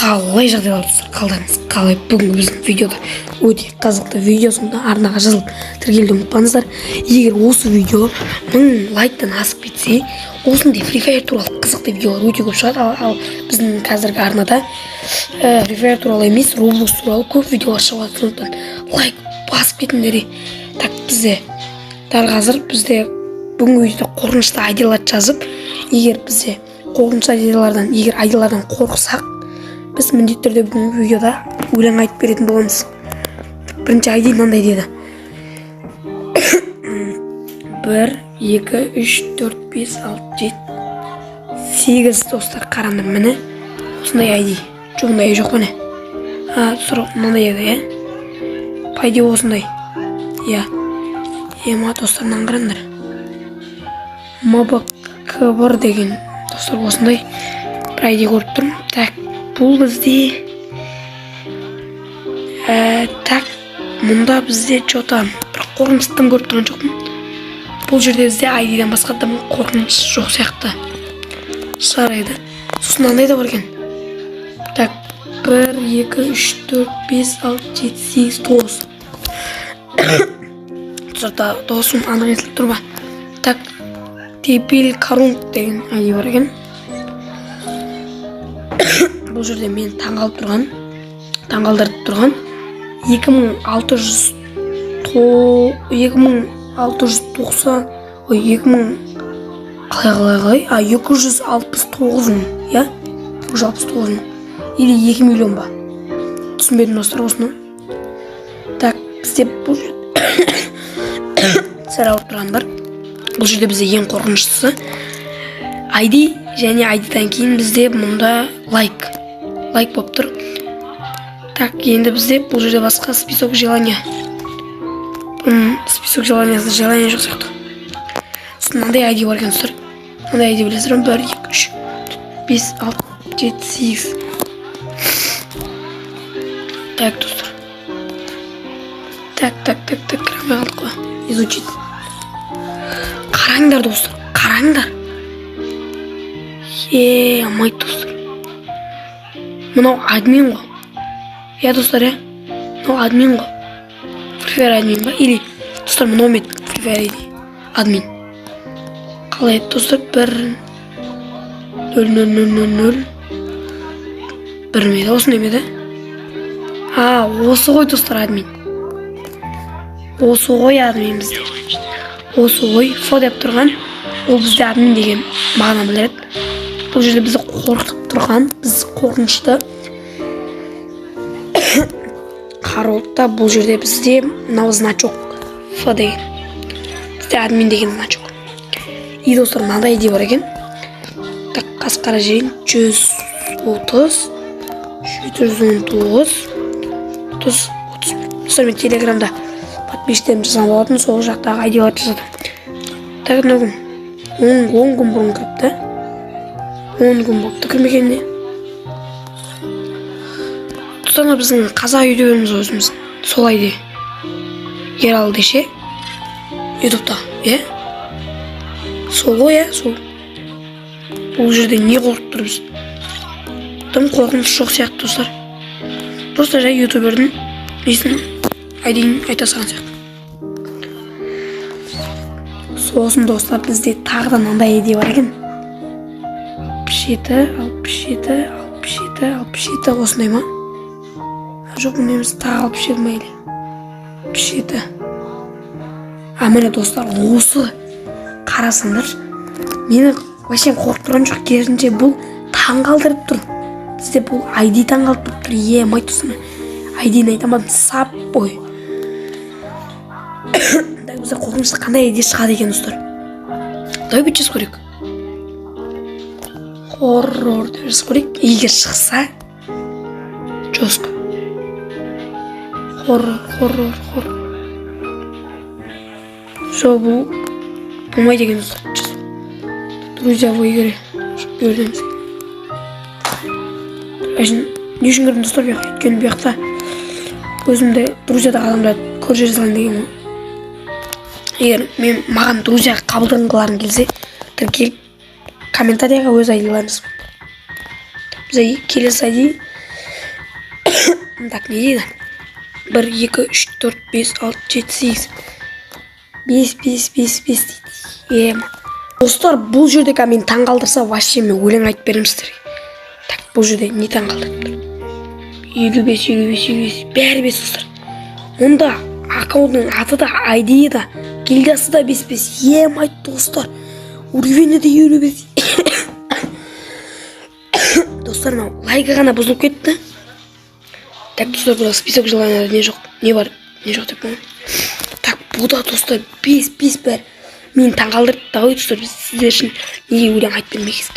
Қалай жағдайлар, достар? Қалдарыңыз қалай? Бүгінгі біздің видеода өте қызықты видео, сонда арнаға жазылып, тіркелуді ұмытпаңыздар. Егер осы видео 1000 лайктан асып кетсе, осындай Free Fire туралы қызықты видеолар өте көп шығады. Ал біздің қазіргі арнада Free Fire туралы емес, Roblox туралы көп видеолар шығады, сондықтан лайк басып кетіңдер. Так, бізде дәл қазір, бізде бүгінгі видеода қорқынышты айдиларды жазып, егер бізде қорқынышты айдилардан, егер айдилардан қорықсақ, біз міндетті түрде бүгінгі видеода өлең айтып беретін боламыз. Бірінші айди мынандай деді: бір, екі, үш, төрт, бес, алты, жеті, сегіз. Достар, қараңдар, міне, осындай айди. Жоқ, ондай жоқ, міне. А, достар, мынандай еді, иә, по идее осындай, иә. Ема, достар, мынаны қараңдар, МБК деген. Достар, осындай бір айди көріп тұрмын. Так, бұл бізде так, мұнда бізде че-то бір қорқынышты дым көріп тұрған жоқпын. Бұл жерде бізде айдидан басқа дым қорқыныш жоқ сияқты. Жарайды, сосын мынандай да бар екен. Так, бір, екі, үш, төрт, бес, алты, жеті, сегіз, тоғыз. Достар, дауысым анық естіліп тұр ма? Так, Дебил Карунг деген айди бар екен. Бұл жерде мен таңғалып тұрған, таңғалдырып тұрған 2600, 2690, ой, 2000, қалай, қалай, қалай, а, 269 000, иә, 269 000 или 2 миллион ба, түсінбедім, достар, осыны. Так, бізде бұл жерде сәл ауырып тұрған бар. Бұл жерде бізде ең қорқыныштысы ID және ID-дан кейін бізде мұнда лайк болып тұр. Так, енді бізде бұл жерде басқа список желания. Бұның список желаниясында желание жоқ сияқты. Сосын мынандай ID бар екен, достар. Мынандай ID білесіздер ме? Бір, екі, үш, төрт, бес, алты, жеті, сегіз. Так, достар, так, так, так, так, кіре алмай қалдық қой. Изучить. Қараңдар, достар, қараңдар. Е, алмайды, достар. Мынау админ ғой, иә, достар, иә, мынау админ ғой. Free Fire админ ба или, достар, мынау ма еді Free Fire ID админ? Қалай еді, достар? Бір, нөл, нөл, нөл, нөл, нөл, бір ме еді? Осындай ма еді? А, осы ғой, достар, админ осы ғой. Админ бізде осы ғой. Ф деп тұрған ол бізде админ деген мағына білдіреді. Бұл жерде бізді қорқытып тұрған, біз қорқынышты Харолдта. Бұл жерде бізде мынау значок Ф деген бізде админ деген значок. И, достар, мынандай идея бар екен. Так, қазір қарап жіберейін. 130, 719, 30, 31. Достар, мен Телеграмда подписчиктерім жазған болатын, сол жақтағы айдиларды жазады. Так, мынау кім? 10 күн бұрын кіріпті. 10 күн болыпты кірмегеніне. Достар, мына біздің қазақ ютуберіміз ғой, өзіміздің солай де, Ералы деше Ютубта, иә, сол ғой, иә, сол. Бұл жерде не қорқып тұр? Біз дым қорқыныш жоқ сияқты, достар. Просто жай ютубердің несін, айдиін айта салған сияқты. Сосын, достар, бізде тағы да мынандай идея бар екен: 67, 67, 67, 67. Осындай ма? А, жоқ, бұндай емес. Тағы 67 ма или 67? А, міне, достар, осы. Қарасаңдаршы, мені вообще қорқып тұрған жоқ, керісінше, бұл таңғалдырып тұр. Бізде бұл ID таңғалдырып тұр. Е, май, достар, айдиін айта алмадым сап ой. Так, бізде қорқынышты қандай ID шығады екен, достар? Давай бүйтіп жазып көрейік, хоррор деп жазып көрейік. Егер шықса, жестко. Хоррор, хоррор, хоррор. Жоқ, бұл болмайды екен, достар. Друзья в игре. Бұл жерден әшейін не үшін кірдім, достар, бұл жаққа? Өйткені бұл жақта өзімді друзьядағы адамдарды көріп жібере салайын деген ғой. Егер мен маған друзья қабылдағыларың келсе, тіркеліп, комментарийға өз айдиларыңыз. Бізде келесі айди Так, не дейді? Бір, екі, үш, төрт, бес, алты, жеті, сегіз, бес, бес, бес, бес дейді. Ема, достар, бұл жерде қазір мені таңғалдырса, вообще мен өлең айтып беремін сіздерге. Так, бұл жерде не таңғалдырып тұр? 55, 55, 55, бәрі бес, достар. Онда аккаунтның аты да, айдиі да, гильдиясы да бес, бес. Ема, достар, уровені де 55. Достар, мынау лайкі ғана бұзылып кетті. Так, достар, бұда список желания не жоқ, не бар, не жоқ деп. Так, бұл да, достар, бес, бес, бәрі. Мені таңғалдырды. Давай, достар, біз сіздер үшін неге өлең айтып бермегенбіз?